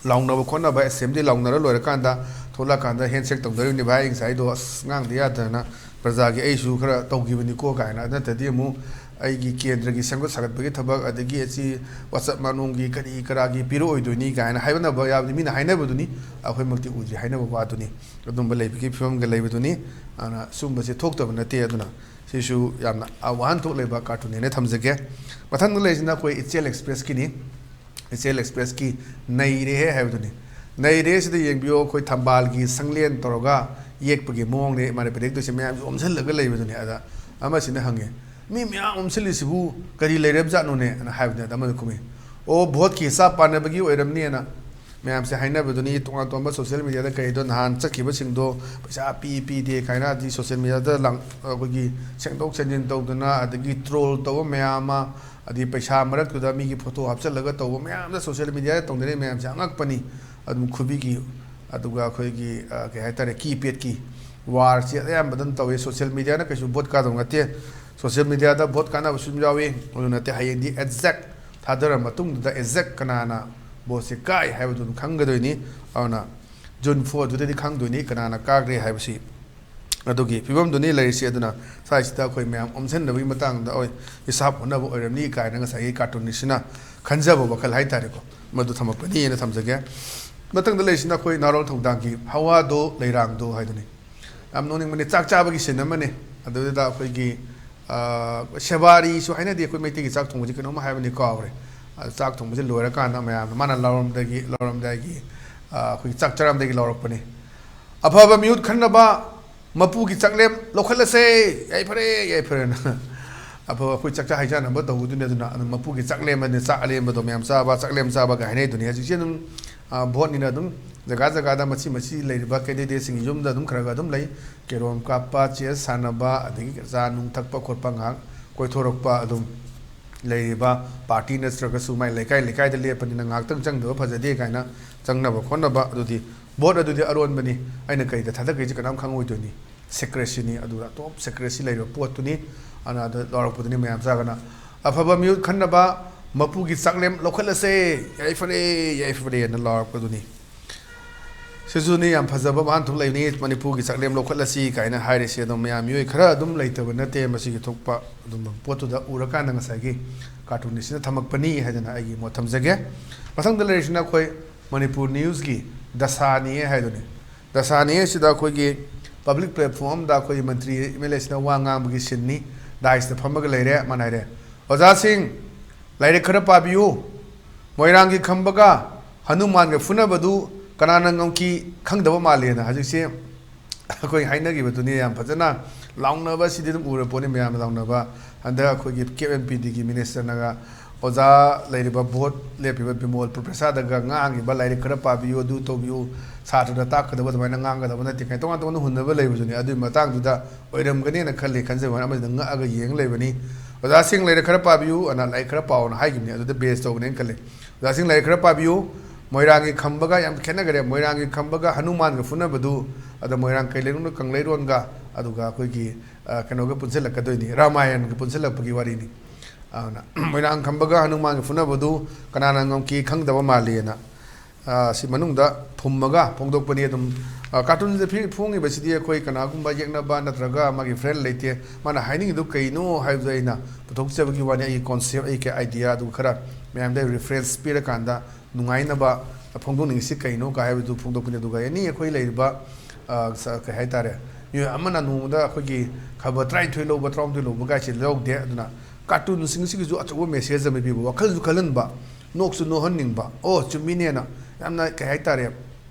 ꯂꯥꯎꯅꯕ ꯈꯣꯠꯅꯕ ꯑꯦꯁꯦꯝꯕ꯭ꯂꯤ ꯂꯥꯎꯅꯔ ꯂꯣꯏꯔꯀꯥꯟꯗ ꯊꯣꯛꯂꯛꯀꯥꯟꯗ ꯍꯦꯟꯁꯦꯛ ꯇꯧꯅꯔꯤꯕꯅꯤ ꯚꯥꯏ꯫ ꯑꯩ ꯉꯁꯥꯏꯗꯣ ꯑꯁ ꯉꯥꯡꯗ ꯌꯥꯗꯅ ꯄ꯭ꯔꯖꯥꯒꯤ ꯑꯩꯁꯨ ꯈꯔ ꯇꯧꯈꯤꯕꯅꯤꯀꯣ ꯀꯥꯏꯅ꯫ ꯑꯗꯨ ꯅꯠꯇ꯭ꯔꯗꯤ ꯑꯃꯨꯛ ꯑꯩꯒꯤ ꯀꯦꯟꯗ꯭ꯔꯒꯤ ꯁꯦꯝꯒꯠ ꯁꯥꯒꯠꯄꯒꯤ ꯊꯕꯛ, ꯑꯗꯒꯤ ꯑꯁꯤ ꯋꯥꯆꯞ ꯃꯥꯅꯣꯡꯒꯤ ꯀꯔꯤ ꯀꯔꯥꯒꯤ ꯄꯤꯔꯛꯑꯣꯏꯗꯣꯏꯅꯤ ꯀꯥꯏꯅ ꯍꯥꯏꯅꯕ ꯌꯥꯕꯗꯤ ꯃꯤꯅ ꯍꯥꯏꯅꯕꯗꯨꯅꯤ꯫ ꯑꯩꯈꯣꯏꯃꯛꯇꯤ ꯎꯗ꯭ꯔꯤ ꯍꯥꯏꯅꯕ ꯋꯥꯗꯨꯅꯤ꯫ ꯑꯗꯨꯝꯕ ꯂꯩꯕꯒꯤ ꯐꯤꯕꯝꯒ ꯂꯩꯕꯗꯨꯅꯤ꯫ ꯑꯗꯨꯅ ꯁꯨꯝꯕꯁꯦ ꯊꯣꯛꯇꯕ ꯅꯠꯇꯦ꯫ ꯑꯗꯨꯅ ꯁꯤꯁꯨ ꯌꯥꯝꯅ ꯋꯥꯍꯟꯊꯣꯛ ꯂꯩꯕ ꯀꯥꯔꯇꯨꯟꯅꯦꯅ ꯊꯝꯖꯒꯦ꯫ ꯃꯊꯪꯗ ꯂꯩꯔꯤꯁꯤꯅ ꯑꯩꯈꯣꯏ ꯏꯆꯦꯜ ꯑꯦꯛꯁꯄ꯭ꯔꯦꯁꯀꯤꯅꯤ꯫ ꯏꯆꯦꯜ ꯑꯦꯛꯁꯄ꯭ꯔꯦꯁꯀꯤ ꯅꯩꯔꯦꯍꯦ ꯍꯥꯏꯕꯗꯨꯅꯤ꯫ ꯅꯩꯔꯦ ꯁꯤꯗ ꯌꯦꯡꯕꯤꯌꯣ, ꯑꯩꯈꯣꯏ ꯊꯝꯕꯥꯜꯒꯤ ꯁꯪꯂꯦꯟ ꯇꯧꯔꯒ ꯌꯦꯛꯄꯒꯤ ꯃꯑꯣꯡꯅꯦ ꯃꯥꯅ ꯄꯤꯔꯛꯇꯣꯏꯁꯦ꯫ ꯃꯌꯥꯝꯁꯦ ꯑꯣꯝꯁꯤꯜꯂꯒ ꯂꯩꯕꯗꯨꯅꯦ꯫ ꯑꯗ ꯑꯃꯁꯤꯅ ꯍꯪꯉꯦ, "ꯃꯤ ꯃꯌꯥꯝ ꯑꯣꯝꯁꯤꯜꯂꯤꯁꯤꯕꯨ ꯀꯔꯤ ꯂꯩꯔꯕꯖꯥꯠꯅꯣꯅꯦ?" ꯑꯅ ꯍꯥꯏꯕꯗ ꯑꯃꯅ ꯈꯨꯝꯃꯤ, "ꯑꯣ, ꯚꯣꯠꯀꯤ ꯍꯤꯁꯥꯞ ꯄꯥꯟꯅꯕꯒꯤ ꯑꯣꯏꯔꯝꯅꯤ" ꯑꯅ ꯃꯌꯥꯝꯁꯦ ꯍꯥꯏꯅꯕꯗꯨꯅꯤ꯫ ꯇꯣꯉꯥꯟ ꯇꯣꯉꯥꯟꯕ ꯁꯣꯁꯤꯌꯦꯜ ꯃꯦꯗꯤꯌꯥꯗ ꯀꯩꯗꯣ ꯅꯍꯥꯟ ꯆꯠꯈꯤꯕꯁꯤꯡꯗꯣ ꯄꯩꯁꯥ ꯄꯤ ꯄꯤꯗꯦ ꯀꯥꯏꯅ ꯑꯗꯤ ꯁꯣꯁꯤꯌꯦꯜ ꯃꯦꯗꯤꯌꯥꯗ ꯂꯥꯡ-, ꯑꯩꯈꯣꯏꯒꯤ ꯁꯦꯡꯗꯣꯛ ꯁꯦꯡꯖꯤꯟ ꯇꯧꯗꯅ, ꯑꯗꯒꯤ ꯇ꯭ꯔꯣꯜ ꯇꯧꯕ ꯃꯌꯥꯝ ꯑꯃ, ꯑꯗꯒꯤ ꯄꯩꯁꯥ ꯃꯔꯛꯇꯨꯗ ꯃꯤꯒꯤ ꯐꯣꯇꯣ ꯍꯥꯞꯆꯤꯜꯂꯒ ꯇꯧꯕ ꯃꯌꯥꯝꯗ ꯁꯣꯁꯤꯌꯦꯜ ꯃꯦꯗꯤꯌꯥꯗ ꯇꯧꯅꯔꯤꯕ ꯃꯌꯥꯝꯁꯦ ꯑꯉꯛꯄꯅꯤ꯫ ꯑꯗꯨꯝ ꯈꯨꯕꯤꯒꯤ, ꯑꯗꯨꯒ ꯑꯩꯈꯣꯏꯒꯤ, ꯑ, ꯀꯩ ꯍꯥꯏꯇꯥꯔꯦ, ꯀꯤꯄꯦꯗꯀꯤ ꯋꯥꯔꯁꯤ ꯑꯌꯥꯝꯕ ꯑꯗꯨꯝ ꯇꯧꯏ꯫ ꯁꯣꯁꯤꯌꯦꯜ ꯃꯦꯗꯤꯌꯥꯅ ꯀꯩꯁꯨ ꯚꯣꯠ ꯀꯥꯗꯧ ꯅꯠꯇꯦ꯫ ꯁꯣꯁꯤꯌꯦꯜ ꯃꯦꯗꯤꯌꯥꯗ ꯚꯣꯠ ꯀꯥꯟꯅꯕꯁꯨ ꯑꯗꯨꯝ ꯌꯥꯎꯏ꯫ ꯑꯗꯨ ꯅꯠꯇꯦ, ꯍꯌꯦꯡꯗꯤ ꯑꯦꯛꯖꯦꯛ ꯊꯥꯗꯔ ꯃꯇꯨꯡꯗꯨꯗ ꯑꯦꯛꯖꯦꯛ ꯀꯅꯥꯅ ꯚꯣꯠꯁꯦ ꯀꯥꯏ ꯍꯥꯏꯕꯗꯨ ꯑꯗꯨꯝ ꯈꯪꯒꯗꯣꯏꯅꯤ꯫ ꯑꯗꯨꯅ ꯖꯨꯟ ꯐꯣꯔꯗꯨꯗꯗꯤ ꯈꯪꯗꯣꯏꯅꯤ ꯀꯅꯥꯅ ꯀꯥꯈ꯭ꯔꯦ ꯍꯥꯏꯕꯁꯤ꯫ ꯑꯗꯨꯒꯤ ꯐꯤꯕꯝꯗꯨꯅꯤ ꯂꯩꯔꯤꯁꯤ꯫ ꯑꯗꯨꯅ ꯁ꯭ꯋꯥꯏꯁꯤꯗ ꯑꯩꯈꯣꯏ ꯃꯌꯥꯝ ꯑꯣꯝꯁꯤꯟꯅꯕꯒꯤ ꯃꯇꯥꯡꯗ ꯑꯣꯏ, ꯍꯤꯁꯥꯞ ꯍꯣꯠꯅꯕ ꯑꯣꯏꯔꯝꯅꯤ ꯀꯥꯏꯅ ꯉꯁꯥꯏꯒꯤ ꯀꯥꯔꯇꯨꯟꯅꯤꯁꯤꯅ ꯈꯟꯖꯕ ꯋꯥꯈꯜ ꯍꯥꯏꯇꯥꯔꯦꯀꯣ, ꯃꯗꯨ ꯊꯝꯃꯛꯄꯅꯤꯅ ꯊꯝꯖꯒꯦ꯫ ꯃꯊꯪꯗ ꯂꯩꯔꯤꯁꯤꯅ ꯑꯩꯈꯣꯏ ꯅꯥꯔꯣꯜ ꯊꯧꯗꯥꯡꯒꯤ ꯍꯋꯥꯗꯣ ꯂꯩꯔꯥꯡꯗꯣ ꯍꯥꯏꯗꯨꯅꯤ꯫ ꯌꯥꯝ ꯅꯣꯛꯅꯤꯡꯕꯅꯤ, ꯆꯥꯛ ꯆꯥꯕꯒꯤ ꯁꯤꯟ ꯑꯃꯅꯤ꯫ ꯑꯗꯨꯗꯨꯗ ꯑꯩꯈꯣꯏꯒꯤ, ꯑ, ꯁꯦꯕꯥꯔꯤꯁꯨ ꯍꯥꯏꯅꯗꯦ, ꯑꯩꯈꯣꯏ ꯃꯩꯇꯩꯒꯤ ꯆꯥꯛ ꯊꯣꯡꯕꯁꯤ ꯀꯩꯅꯣꯝ ꯍꯥꯏꯕꯅꯤ, ꯀꯥꯎꯔꯦ꯫ ꯆꯥꯛ ꯊꯣꯡꯕꯁꯦ ꯂꯣꯏꯔꯀꯥꯟꯗ ꯃꯌꯥꯝꯅ ꯃꯥꯅ ꯂꯧꯔꯝꯗꯒꯤ ꯂꯧꯔꯝꯗꯥꯏꯒꯤ, ꯑ, ꯑꯩꯈꯣꯏꯒꯤ ꯆꯥꯛ ꯆꯥꯔꯝꯗꯥꯏꯒꯤ ꯂꯧꯔꯛꯄꯅꯤ꯫ "ꯑꯐꯕ ꯃꯤꯍꯨꯠ ꯈꯟꯅꯕ ꯃꯄꯨꯒꯤ ꯆꯥꯛꯂꯦꯝ ꯂꯧꯈꯠꯂꯁꯦ꯫ ꯌꯥꯏꯐꯔꯦ, ꯌꯥꯏꯐꯔꯦꯅ"꯫ ꯑꯐꯕ ꯑꯩꯈꯣꯏ ꯆꯥꯛꯆꯥ ꯍꯩꯖꯥꯟꯅꯕ ꯇꯧꯕꯗꯨꯅꯤ꯫ ꯑꯗꯨꯅ ꯑꯗꯨꯝ ꯃꯄꯨꯒꯤ ꯆꯥꯛꯂꯦꯝ ꯑꯗꯨꯅ ꯆꯥꯛ ꯑꯂꯦꯝꯕꯗꯣ ꯃꯌꯥꯝ ꯆꯥꯕ, ꯆꯥꯛꯂꯦꯝ ꯆꯥꯕꯒ ꯍꯥꯏꯅꯩꯗꯨꯅꯤ꯫ ꯍꯧꯖꯤꯛꯁꯦ ꯑꯗꯨꯝ, ꯑ, ꯚꯣꯠꯅꯤꯅ ꯑꯗꯨꯝ ꯖꯒꯥ ꯖꯒꯥꯗ ꯃꯁꯤ ꯃꯁꯤ ꯂꯩꯔꯤꯕ candidateꯁꯤꯡꯒꯤ ꯌꯨꯝꯗ ꯑꯗꯨꯝ ꯈꯔ ꯈꯔ ꯑꯗꯨꯝ ꯂꯩ꯫ ꯀꯦꯔꯣꯝ ꯀꯥꯞꯄ, chess ꯁꯥꯟꯅꯕ, ꯑꯗꯒꯤ ꯆꯥ ꯅꯨꯡ ꯊꯛꯄ ꯈꯣꯠꯄ ꯉꯥꯏꯍꯥꯛ ꯀꯣꯏꯊꯣꯔꯛꯄ, ꯑꯗꯨꯝ ꯂꯩꯔꯤꯕ party ꯅꯠꯇ꯭ꯔꯒꯁꯨ ꯃꯥꯏ ꯂꯩꯀꯥꯏ ꯂꯩꯀꯥꯏꯗ ꯂꯦꯞꯄꯅꯤꯅ ꯉꯥꯏꯍꯥꯛꯇꯪ ꯆꯪꯗꯕ ꯐꯖꯗꯦ ꯀꯥꯏꯅ ꯆꯪꯅꯕ ꯈꯣꯠꯅꯕ, ꯑꯗꯨꯗꯤ ꯚꯣꯠ ꯑꯗꯨꯗꯤ ꯑꯔꯣꯟꯕꯅꯤ, ꯑꯩꯅ ꯀꯔꯤꯗ ꯊꯥꯗꯈ꯭ꯔꯤꯁꯦ ꯀꯅꯥꯝ ꯈꯪꯉꯣꯏꯗꯣꯏꯅꯤ꯫ Secrecyꯅꯤ, ꯑꯗꯨꯗ top secrecy ꯂꯩꯔꯤꯕ ꯄꯣꯠꯇꯨꯅꯤ꯫ ꯑꯗꯨꯅ ꯑꯗꯨ ꯂꯥꯎꯔꯛꯄꯗꯨꯅꯤ ꯃꯌꯥꯝ ꯆꯥꯒꯅ "ꯑꯐꯕ ꯃꯤꯍꯨꯠ ꯈꯟꯅꯕ ꯃꯄꯨꯒꯤ ꯆꯥꯛꯂꯦꯝ ꯂꯧꯈꯠꯂꯁꯦ, ꯌꯥꯏꯐꯔꯦ, ꯌꯥꯏꯐꯔꯦꯅ" ꯂꯥꯎꯔꯛꯄꯗꯨꯅꯤ꯫ ꯁꯤꯁꯨꯅꯤ ꯌꯥꯝ ꯐꯖꯕ ꯋꯥꯍꯟꯊꯣꯛ ꯂꯩꯕꯅꯤ, "ꯃꯅꯤꯄꯨꯔꯒꯤ ꯆꯥꯛꯂꯦꯝ ꯂꯧꯈꯠꯂꯁꯤ" ꯀꯥꯏꯅ ꯍꯥꯏꯔꯤꯁꯦ꯫ ꯑꯗꯨꯝ ꯃꯌꯥꯝ ꯃꯤꯑꯣꯏ ꯈꯔ ꯑꯗꯨꯝ ꯂꯩꯇꯕ ꯅꯠꯇꯦ ꯃꯁꯤꯒꯤ ꯊꯣꯛꯄ ꯑꯗꯨꯝꯕ ꯄꯣꯠꯇꯨꯗ ꯎꯔꯀꯥꯟꯗ ꯉꯁꯥꯏꯒꯤ cartoonistꯁꯤꯅ ꯊꯝꯃꯛꯄꯅꯤ ꯍꯥꯏꯗꯅ ꯑꯩꯒꯤ ꯃꯣꯠ ꯊꯝꯖꯒꯦ꯫ ꯃꯊꯪꯗ ꯂꯩꯔꯤꯁꯤꯅ ꯑꯩꯈꯣꯏ ꯃꯅꯤꯄꯨꯔ newsꯀꯤ ꯗꯁꯥꯅꯤ ꯍꯥꯏꯗꯨꯅꯤ꯫ ꯗꯁꯥꯅꯤ ꯑꯁꯤꯗ ꯑꯩꯈꯣꯏꯒꯤ public platformꯗ ꯑꯩꯈꯣꯏꯒꯤ ꯃꯟꯇ꯭ꯔꯤ MLAꯁꯤꯅ ꯋꯥ ꯉꯥꯡꯕꯒꯤ sceneꯅꯤ꯫ Dais ꯐꯝꯃꯒ ꯂꯩꯔꯦ꯫ ꯃꯥꯅ ꯍꯥꯏꯔꯦ, "ꯑꯣꯖꯥꯁꯤꯡ, ꯂꯥꯏꯔꯤꯛ ꯈꯔ ꯄꯥꯕꯤꯌꯨ꯫ ꯃꯣꯏꯔꯥꯡꯒꯤ ꯈꯝꯕꯒ ꯍꯅꯨꯃꯥꯟꯒ ꯐꯨꯅꯕꯗꯨ ꯀꯅꯥꯅ ꯉꯝꯈꯤ ꯈꯪꯗꯕ ꯃꯥꯜꯂꯦꯅ" ꯍꯧꯖꯤꯛꯁꯦ ꯑꯩꯈꯣꯏ ꯍꯥꯏꯅꯈꯤꯕꯗꯨꯅꯤ꯫ ꯌꯥꯝ ꯐꯖꯅ ꯂꯥꯎꯅꯕ ꯁꯤꯗꯤ ꯑꯗꯨꯝ ꯎꯔ ꯄꯣꯠꯅꯤ ꯃꯌꯥꯝꯅ ꯂꯥꯎꯅꯕ꯫ ꯍꯟꯗꯛ ꯑꯩꯈꯣꯏꯒꯤ CAB and PDꯒꯤ ministerꯅꯒ ꯑꯣꯖꯥ ꯂꯩꯔꯤꯕ ꯚꯣꯠ ꯂꯦꯞꯄꯤꯕ ꯕꯤꯃꯣꯜ ꯄ꯭ꯔꯁꯥꯗꯒ ꯉꯥꯡꯉꯤꯕ "ꯂꯥꯏꯔꯤꯛ ꯈꯔ ꯄꯥꯕꯤꯌꯨ, ꯑꯗꯨ ꯇꯧꯕꯤꯌꯨ, ꯁꯥꯇ꯭ꯔꯗ ꯇꯥꯛꯀꯗꯕ ꯑꯗꯨꯃꯥꯏꯅ ꯉꯥꯡꯒꯗꯕ ꯅꯠꯇꯦ" ꯀꯥꯏꯅ ꯇꯣꯉꯥꯟ ꯇꯣꯉꯥꯟꯅ ꯍꯨꯟꯅꯕ ꯂꯩꯕꯗꯨꯅꯤ꯫ ꯑꯗꯨꯒꯤ ꯃꯇꯥꯡꯗꯨꯗ ꯑꯣꯏꯔꯝꯒꯅꯦꯅ ꯈꯜꯂꯤ꯫ ꯈꯟꯖꯕ ꯋꯥꯅꯤ, ꯑꯃꯁꯤꯅ ꯉꯛꯑꯒ ꯌꯦꯡ ꯂꯩꯕꯅꯤ꯫ "ꯑꯣꯖꯥꯁꯤꯡ, ꯂꯥꯏꯔꯤꯛ ꯈꯔ ꯄꯥꯕꯤꯌꯨ" ꯑꯅ "ꯂꯥꯏꯔꯤꯛ ꯈꯔ ꯄꯥꯎꯅ" ꯍꯥꯏꯈꯤꯕꯅꯤ꯫ ꯑꯗꯨꯗ base ꯇꯧꯕꯅꯦꯅ ꯈꯜꯂꯤ꯫ "ꯑꯣꯖꯥꯁꯤꯡ, ꯂꯥꯏꯔꯤꯛ ꯈꯔ ꯄꯥꯕꯤꯌꯨ꯫ ꯃꯣꯏꯔꯥꯡꯒꯤ ꯈꯝꯕꯒ" ꯌꯥꯝ ꯈꯦꯠꯅꯈꯔꯦ꯫ "ꯃꯣꯏꯔꯥꯡꯒꯤ ꯈꯝꯕꯒ ꯍꯅꯨꯃꯥꯟꯒ ꯐꯨꯅꯕꯗꯨ", ꯑꯗ ꯃꯣꯏꯔꯥꯡ ꯀꯩꯂꯩꯔꯣꯟꯒ ꯀꯪꯂꯩꯔꯣꯟꯒ ꯑꯗꯨꯒ ꯑꯩꯈꯣꯏꯒꯤ, ꯑ, ꯀꯩꯅꯣꯒ ꯄꯨꯟꯁꯤꯜꯂꯛꯀꯗꯣꯏꯅꯤ, ꯔꯥꯃꯥꯌꯟꯒ ꯄꯨꯟꯁꯤꯜꯂꯛꯄꯒꯤ ꯋꯥꯔꯤꯅꯤ꯫ ꯑꯗꯨꯅ "ꯃꯣꯏꯔꯥꯡ ꯈꯝꯕꯒ ꯍꯅꯨꯃꯥꯟꯒ ꯐꯨꯅꯕꯗꯨ ꯀꯅꯥꯅ ꯉꯝꯈꯤ ꯈꯪꯗꯕ ꯃꯥꯜꯂꯤꯅ, ꯑ, ꯁꯤ ꯃꯅꯨꯡꯗ ꯐꯨꯝꯃꯒ ꯐꯣꯡꯗꯣꯛꯄꯅꯤ꯫ ꯑꯗꯨꯝ, ꯑ, cartoonꯁꯤꯗ ꯐꯤ-, ꯐꯣꯡꯉꯤꯕꯁꯤꯗꯤ ꯑꯩꯈꯣꯏ ꯀꯅꯥꯒꯨꯝꯕ ꯌꯦꯛꯅꯕ ꯅꯠꯇ꯭ꯔꯒ ꯃꯥꯒꯤ friend ꯂꯩꯇꯦ꯫ ꯃꯥꯅ ꯍꯥꯏꯅꯤꯡꯉꯤꯗꯨ ꯀꯩꯅꯣ ꯍꯥꯏꯕꯗꯨ ꯑꯩꯅ ꯄꯨꯊꯣꯛꯆꯕꯒꯤ ꯋꯥꯅꯤ꯫ ꯑꯩꯒꯤ concept, ꯑꯩꯒꯤ idea ꯑꯗꯨ ꯈꯔ ꯃꯌꯥꯝꯗ reference ꯄꯤꯔꯀꯥꯟꯗ ꯅꯨꯡꯉꯥꯏꯅꯕ ꯐꯣꯡꯗꯣꯛꯅꯤꯡꯉꯤꯁꯤ ꯀꯩꯅꯣ ꯀꯥ ꯍꯥꯏꯕꯗꯨ ꯐꯣꯡꯗꯣꯛꯄꯅꯤ꯫ ꯑꯗꯨꯒ any ꯑꯩꯈꯣꯏ ꯂꯩꯔꯤꯕ, ꯑ, ꯁ-, ꯀꯩ ꯍꯥꯏꯇꯥꯔꯦ, ꯃꯤꯑꯣꯏ ꯑꯃꯅ ꯅꯣꯡꯃꯗ ꯑꯩꯈꯣꯏꯒꯤ ꯈꯕꯔ ꯇꯔꯥꯅꯤꯊꯣꯏ ꯂꯧꯕ, ꯇꯔꯥꯍꯨꯝꯗꯣꯏ ꯂꯧꯕ ꯀꯥꯏꯁꯤ ꯂꯧꯗꯦ꯫ ꯑꯗꯨꯅ ꯀꯥꯔꯇꯨꯟꯁꯤꯡꯁꯤꯒꯤꯁꯨ ꯑꯆꯧꯕ ꯃꯦꯁꯦꯖ ꯑꯃ ꯄꯤꯕ, ꯋꯥꯈꯜꯁꯨ ꯈꯜꯍꯟꯕ, ꯅꯣꯛꯁꯨ ꯅꯣꯛꯍꯟꯅꯤꯡꯕ, ꯑꯣ ꯆꯨꯝꯃꯤꯅꯦꯅ ꯌꯥꯝꯅ ꯀꯩ ꯍꯥꯏꯇꯥꯔꯦ,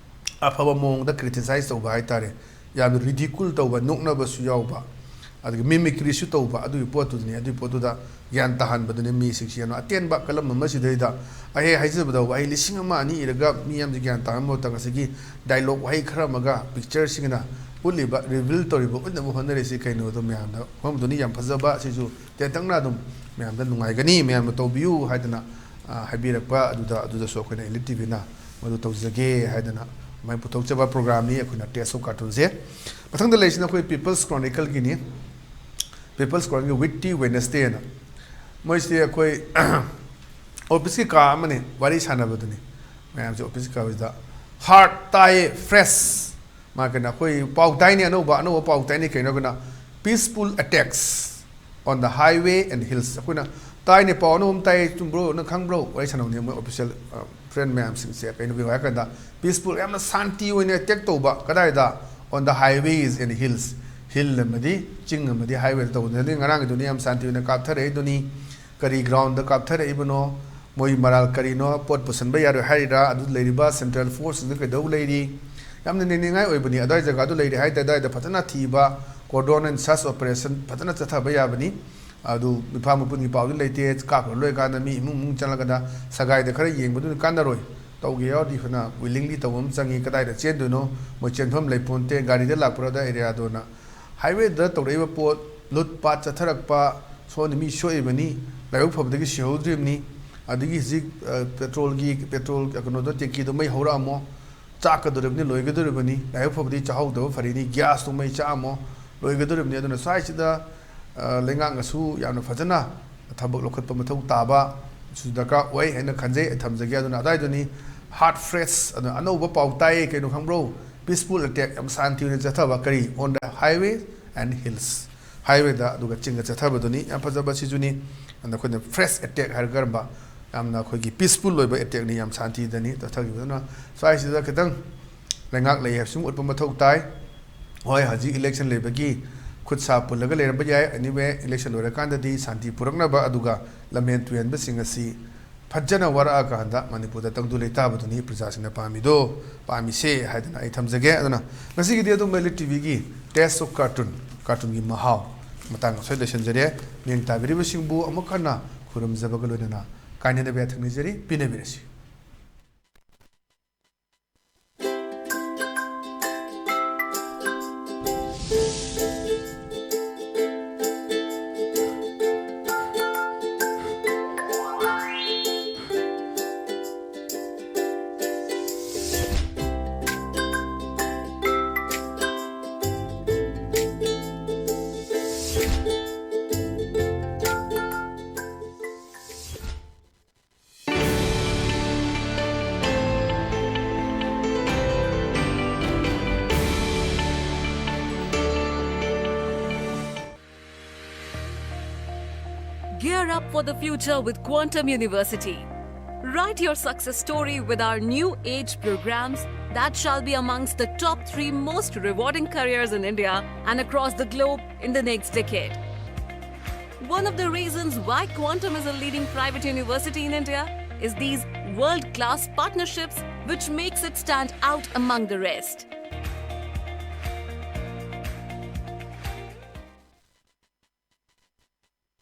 ꯑꯐꯕ ꯃꯑꯣꯡꯗ ꯀ꯭ꯔꯤꯇꯤꯁꯥꯏꯖ ꯇꯧꯕ ꯍꯥꯏꯇꯥꯔꯦ, ꯌꯥꯝꯅ ꯔꯤꯗꯤꯀꯨꯜ ꯇꯧꯕ, ꯅꯣꯛꯅꯕꯁꯨ ꯌꯥꯎꯕ, ꯑꯗꯒꯤ ꯃꯤꯃꯤꯀ꯭ꯔꯤꯁꯨ ꯇꯧꯕ, ꯑꯗꯨꯒꯤ ꯄꯣꯠꯇꯨꯗꯅꯤ, ꯑꯗꯨꯒꯤ ꯄꯣꯠꯇꯨꯗ ꯒ꯭ꯌꯥꯟ ꯇꯥꯍꯟꯕꯗꯨꯅꯤ ꯃꯤꯁꯤꯡꯁꯤ꯫ ꯌꯥꯝꯅ ꯑꯇꯦꯟꯕ ꯀꯂꯝ ꯑꯃꯁꯤꯗꯩꯗ ꯑꯩ ꯍꯥꯏꯖꯕꯗ ꯋꯥꯍꯩ ꯂꯤꯁꯤꯡ ꯑꯃ ꯑꯅꯤ ꯏꯔꯒ ꯃꯤ ꯑꯃꯁꯤ ꯒ꯭ꯌꯥꯟ ꯇꯥꯍꯟꯕ ꯃꯇꯝ, ꯉꯁꯥꯏꯒꯤ ꯗꯥꯏꯂꯣꯛ ꯋꯥꯍꯩ ꯈꯔ ꯑꯃꯒ ꯄꯤꯛꯆꯔꯁꯤꯡꯅ ꯎꯠꯂꯤꯕ, ꯔꯤꯚꯤꯜ ꯇꯧꯔꯤꯕ, ꯎꯠꯅꯕ ꯍꯣꯠꯅꯔꯤꯁꯤ ꯀꯩꯅꯣꯗꯣ ꯃꯌꯥꯝꯗ ꯈꯪꯍꯟꯕꯗꯨꯅꯤ꯫ ꯌꯥꯝ ꯐꯖꯕ, ꯁꯤꯁꯨ ꯇꯦꯟꯇꯛꯅ ꯑꯗꯨꯝ ꯃꯌꯥꯝꯗ ꯅꯨꯡꯉꯥꯏꯒꯅꯤ, ꯃꯌꯥꯝꯅ ꯇꯧꯕꯤꯌꯨ ꯍꯥꯏꯗꯅ, ꯑ, ꯍꯥꯏꯕꯤꯔꯛꯄ ꯑꯗꯨꯗ, ꯑꯗꯨꯗꯁꯨ ꯑꯩꯈꯣꯏꯅ ꯏꯂꯤꯠ ꯇꯤꯚꯤꯅ ꯃꯗꯨ ꯇꯧꯖꯒꯦ ꯍꯥꯏꯗꯅ ꯑꯗꯨꯃꯥꯏꯅ ꯄꯨꯊꯣꯛꯆꯕ ꯄ꯭ꯔꯣꯒ꯭ꯔꯥꯝꯅꯤ ꯑꯩꯈꯣꯏꯅ ꯇꯦꯁ ꯑꯣꯐ ꯀꯥꯔꯇꯨꯟꯁꯦ꯫ ꯃꯊꯪꯗ ꯂꯩꯔꯤꯁꯤꯅ ꯑꯩꯈꯣꯏ ꯄꯤꯄꯜꯁ ꯀ꯭ꯔꯣꯅꯤꯀꯜꯒꯤꯅꯤ꯫ ꯄꯤꯄꯜꯁ ꯀ꯭ꯔꯣꯅꯤꯀꯜꯒꯤ ꯋꯤꯠꯇꯤ ꯋꯦꯅꯁꯗꯦꯅ꯫ ꯃꯣꯏꯁꯤꯗꯤ ꯑꯩꯈꯣꯏ ꯑꯣꯐꯤꯁꯀꯤ ꯀꯥ ꯑꯃꯅꯤ, ꯋꯥꯔꯤ ꯁꯥꯟꯅꯕꯗꯨꯅꯤ꯫ ꯃꯌꯥꯝꯁꯦ ꯑꯣꯐꯤꯁꯀꯤ ꯀꯥꯁꯤꯗ ꯍꯥꯔꯠ ꯇꯥꯏꯌꯦ, ꯐ꯭ꯔꯦꯁ꯫ ꯃꯥ ꯀꯩꯅꯣ, ꯑꯩꯈꯣꯏ ꯄꯥꯎ ꯇꯥꯏꯅꯦ, ꯑꯅꯧꯕ, ꯑꯅꯧꯕ ꯄꯥꯎ ꯇꯥꯏꯅꯦ, ꯀꯩꯅꯣ ꯀꯩꯅꯣ, peaceful attacks on the highway and hills꯫ ꯑꯩꯈꯣꯏꯅ ꯇꯥꯏꯅꯦ, ꯄꯥꯎ ꯑꯅꯧꯕ ꯑꯃ ꯇꯥꯏ, ꯆꯨꯝꯕ꯭ꯔꯣ, ꯅꯪ ꯈꯪꯕ꯭ꯔꯣ? ꯋꯥꯔꯤ ꯁꯥꯟꯅꯕꯅꯦ ꯃꯣꯏ ꯑꯣꯐꯤꯁꯤꯌꯦꯜ ꯐ꯭ꯔꯦꯟ ꯃꯌꯥꯝꯁꯤꯡꯁꯦ꯫ ꯀꯩꯅꯣꯒꯤꯅꯣ ꯍꯥꯏ ꯀꯥꯟꯗ, ꯄꯤꯁꯐꯨꯜ, ꯌꯥꯝꯅ ꯁꯥꯟꯇꯤ ꯑꯣꯏꯅ ꯑꯦꯇꯦꯛ ꯇꯧꯕ꯫ ꯀꯗꯥꯏꯗ? On the highways and hills꯫ Hill ꯑꯃꯗꯤ ꯆꯤꯡ ꯑꯃꯗꯤ ꯍꯥꯏꯋꯦꯗ ꯇꯧꯕꯅꯤ꯫ ꯑꯗꯨꯗꯤ ꯉꯔꯥꯡꯒꯤꯗꯨꯅ ꯌꯥꯝ ꯁꯥꯟꯇꯤ ꯑꯣꯏꯅ ꯀꯥꯞꯊꯔꯛꯏꯗꯨꯅꯤ꯫ ꯀꯔꯤ ꯒ꯭ꯔꯥꯎꯟꯗ ꯀꯥꯞꯊꯔꯛꯏꯕꯅꯣ? ꯃꯣꯏ ꯃꯔꯥꯜ ꯀꯔꯤꯅꯣ? ꯄꯣꯠ ꯄꯨꯁꯟꯕ ꯌꯥꯔꯣꯏ ꯍꯥꯏꯔꯤꯔꯥ? ꯑꯗꯨ ꯂꯩꯔꯤꯕ ꯁꯦꯟꯇ꯭ꯔꯦꯜ ꯐꯣꯔꯁꯁꯤꯡꯗ ꯀꯩꯗꯧ ꯂꯩꯔꯤ? ꯌꯥꯝꯅ ꯅꯦꯅꯤꯡꯉꯥꯏ ꯑꯣꯏꯕꯅꯤ꯫ ꯑꯗꯨꯋꯥꯏ ꯖꯒꯥꯗꯨ ꯂꯩꯔꯤ ꯍꯥꯏ ꯇꯥꯔꯗꯤ, ꯑꯗꯨꯋꯥꯏꯗ ꯐꯖꯅ ꯊꯤꯕ, cordon and search operation ꯐꯖꯅ ꯆꯠꯊꯕ ꯌꯥꯕꯅꯤ꯫ ꯑꯗꯨ ꯏꯝꯐꯥꯜ ꯃꯄꯨꯟꯒꯤ ꯄꯥꯎꯗꯤ ꯂꯩꯇꯦ꯫ ꯀꯥꯞꯈ꯭ꯔ ꯂꯣꯏꯔꯀꯥꯟꯗ ꯃꯤ ꯏꯃꯨꯡ ꯏꯃꯨꯡ ꯆꯪꯂꯒꯅ ꯁꯒꯥꯏꯗ ꯈꯔ ꯌꯦꯡꯕꯗꯨꯅ ꯀꯥꯟꯅꯔꯣꯏ꯫ ꯇꯧꯒꯦ ꯌꯥꯎꯔꯗꯤ ꯐꯅ willingly ꯇꯧꯕ ꯑꯃ ꯆꯪꯉꯤ꯫ ꯀꯗꯥꯏꯗ ꯆꯦꯟꯗꯣꯏꯅꯣ? ꯃꯣꯏ ꯆꯦꯟꯐꯝ ꯂꯩꯄꯣꯟꯇꯦ꯫ ꯒꯥꯔꯤꯗ ꯂꯥꯛꯄ꯭ꯔꯥꯗ ꯑꯦꯔꯤꯌꯥꯗꯣꯅ꯫ ꯍꯥꯏꯋꯦꯗ ꯇꯧꯔꯛꯏꯕ ꯄꯣꯠ, ꯂꯨꯠ ꯄꯥꯠ ꯆꯠꯊꯔꯛꯄ, ꯁꯣꯝꯗ ꯃꯤ ꯁꯣꯛꯏꯕꯅꯤ, ꯂꯥꯏꯕꯛ ꯐꯕꯗꯒꯤ ꯁꯤꯍꯧꯗ꯭ꯔꯤꯕꯅꯤ꯫ ꯑꯗꯒꯤ ꯍꯧꯖꯤꯛ, ꯑ, ꯄꯦꯇ꯭ꯔꯣꯜꯒꯤ, ꯄꯦꯇ꯭ꯔꯣꯜ ꯀꯩꯅꯣꯗꯣ, ꯇꯦꯡꯀꯤꯗꯣ ꯃꯩ ꯍꯧꯔꯛꯑꯝꯃꯣ, ꯆꯥꯛꯀꯗꯧꯔꯤꯕꯅꯤ, ꯂꯣꯏꯒꯗꯧꯔꯤꯕꯅꯤ, ꯂꯥꯏꯕꯛ ꯐꯕꯗꯤ ꯆꯥꯍꯧꯗꯕ ꯐꯔꯤꯅꯤ, ꯒ꯭ꯌꯥꯁꯇꯣ ꯃꯩ ꯆꯥꯛꯑꯝꯃꯣ, ꯂꯣꯏꯒꯗꯧꯔꯤꯕꯅꯤ꯫ ꯑꯗꯨꯅ ꯁ꯭ꯋꯥꯏꯁꯤꯗ, ꯑ, ꯂꯩꯉꯥꯛꯅꯁꯨ ꯌꯥꯝꯅ ꯐꯖꯅ ꯊꯕꯛ ꯂꯧꯈꯠꯄ ꯃꯊꯧ ꯇꯥꯕ ꯁꯨ ꯗꯔꯀꯥꯔ ꯑꯣꯏ ꯍꯥꯏꯅ ꯈꯟꯖꯩ꯫ ꯑꯩ ꯊꯝꯖꯒꯦ꯫ ꯑꯗꯨꯅ ꯑꯗꯥꯏꯗꯨꯅꯤ꯫ ꯍꯥꯔꯠ ꯐ꯭ꯔꯦꯁ, ꯑꯗꯨꯅ ꯑꯅꯧꯕ ꯄꯥꯎ ꯇꯥꯏꯌꯦ, ꯀꯩꯅꯣ ꯈꯪꯕ꯭ꯔꯣ? ꯄꯤꯁꯐꯨꯜ ꯑꯦꯇꯦꯛ, ꯌꯥꯝ ꯁꯥꯟꯇꯤ ꯑꯣꯏꯅ ꯆꯠꯊꯕ꯫ ꯀꯔꯤ? On the highway and hills꯫ ꯍꯥꯏꯋꯦꯗ ꯑꯗꯨꯒ ꯆꯤꯡꯗ ꯆꯠꯊꯕꯗꯨꯅꯤ꯫ ꯌꯥꯝ ꯐꯖꯕ ꯁꯤꯁꯨꯅꯤ꯫ ꯑꯗ ꯑꯩꯈꯣꯏꯅ ꯐ꯭ꯔꯦꯁ ꯑꯦꯇꯦꯛ ꯍꯥꯏꯔꯒ ꯀꯔꯝꯕ? ꯌꯥꯝꯅ ꯑꯩꯈꯣꯏꯒꯤ ꯄꯤꯁꯐꯨꯜ ꯑꯣꯏꯕ ꯑꯦꯇꯦꯛꯅꯤ, ꯌꯥꯝ ꯁꯥꯟꯇꯤꯗꯅꯤ ꯆꯠꯊꯈꯤꯕꯗꯨꯅ꯫ ꯁ꯭ꯋꯥꯏꯁꯤꯗ ꯈꯤꯇꯪ ꯂꯩꯉꯥꯛ ꯂꯩ ꯍꯥꯏꯕꯁꯤ ꯎꯠꯄ ꯃꯊꯧ ꯇꯥꯏ꯫ ꯍꯣꯏ, ꯍꯧꯖꯤꯛ ꯏꯂꯦꯛꯁꯟ ꯂꯩꯕꯒꯤ ꯈꯨꯠ ꯁꯥ ꯄꯨꯜꯂꯒ ꯂꯩꯔꯝꯕ ꯌꯥꯏ꯫ Anyway, election ꯂꯣꯏꯔꯀꯥꯟꯗꯗꯤ ꯁꯥꯟꯇꯤ ꯄꯨꯔꯛꯅꯕ, ꯑꯗꯨꯒ ꯂꯝꯍꯦꯟ ꯇꯨꯍꯦꯟꯕꯁꯤꯡ ꯑꯁꯤ ꯐꯖꯅ ꯋꯥꯔꯛꯑꯀꯥꯟꯗ ꯃꯅꯤꯄꯨꯔꯗ ꯇꯪꯗꯨ ꯂꯩꯇꯥꯕꯗꯨꯅꯤ ꯄ꯭ꯔꯖꯥꯁꯤꯡꯅ ꯄꯥꯝꯃꯤꯗꯣ, ꯄꯥꯝꯃꯤꯁꯦ ꯍꯥꯏꯗꯅ ꯑꯩ ꯊꯝꯖꯒꯦ꯫ ꯑꯗꯨꯅ ꯉꯁꯤꯒꯤꯗꯤ ꯑꯗꯨꯝ Elite TVꯒꯤ Taste of Cartoon, ꯀꯥꯔꯇꯨꯟꯒꯤ ꯃꯍꯥꯎ ꯃꯇꯥꯡ ꯑꯁ꯭ꯋꯥꯏꯗ ꯂꯣꯏꯁꯤꯟꯖꯔꯦ꯫ ꯃꯤꯠꯌꯦꯡ ꯇꯥꯕꯤꯔꯤꯕꯁꯤꯡꯕꯨ ꯑꯃꯨꯛ ꯍꯟꯅ ꯈꯨꯔꯨꯝꯖꯕꯒ ꯂꯣꯏꯅꯅ ꯀꯥꯏꯅꯅꯕ ꯌꯥꯊꯪ ꯅꯤꯖꯔꯤ꯫ ꯄꯤꯅꯕꯤꯔꯁꯤ꯫ Gear up for the future with Quantum University. Write your success story with our new age programs that shall be amongst the top three most rewarding careers in India and across the globe in the next decade. One of the reasons why Quantum is a leading private university in India is these world-class partnerships, which makes it stand out among the rest.